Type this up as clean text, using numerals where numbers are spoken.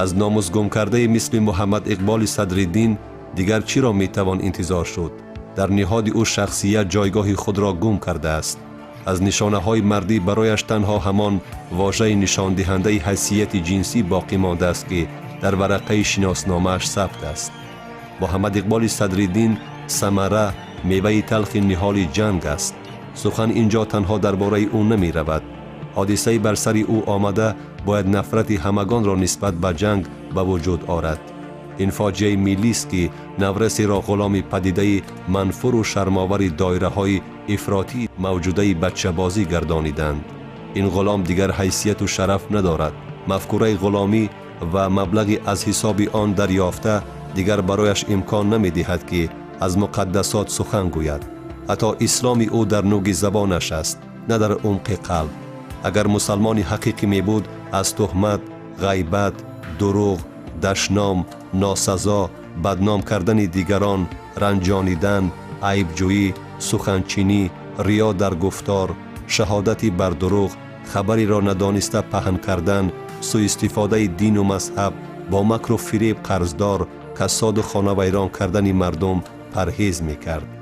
Аз номусгумкардаи мисли Муҳаммад Иқболи Садриддин дигар чиро метавон интизор шуд? Дар ниҳоди ӯ шахсият ҷойгоҳи худро гум кардааст. Аз нишонаҳои мардӣ барояш танҳо ҳамон вожаи нишондиҳандаи ҳайсияти ҷинсӣ боқӣ мондааст, ки дар варақаи шиносномааш сабт аст. Муҳаммад Иқболи Садриддин самара, меваи талхи ниҳоли ҷанг аст. Сухан ин ҷо танҳо дар бораи ӯ намеравад. Ҳодисаи бар сари ӯ омада бояд нафрати ҳамагонро нисбат ба ҷанг ба вуҷуд орад. Ин фоҷиаи миллист, ки наврасеро ғуломи падидаи манфуру шармовари доираҳои ифротии мавҷудаи бачабозӣ гардониданд. Ин ғулом дигар ҳайсияту шараф надорад. Мафкураи ғуломӣ ва маблағи аз ҳисоби он дарёфта дигар барояш имкон намедиҳад, ки аз муқаддасот сухан гӯяд. Ҳатто исломи ӯ дар нуги забонаш аст, на дар умқи қалб. Агар мусалмони ҳақиқӣ мебуд, аз туҳмат, ғайбат, дурӯғ, дашном, носазо бадном кардани дигарон, ранҷонидан, айбҷӯӣ, суханчинӣ, риё дар гуфтор, шаҳодати бар дурӯғ, хабареро надониста паҳн кардан, сӯистифодаи дину мазҳаб, бо макру фиреб қарздор, кассоду хонавайрон кардани мардум парҳез мекард.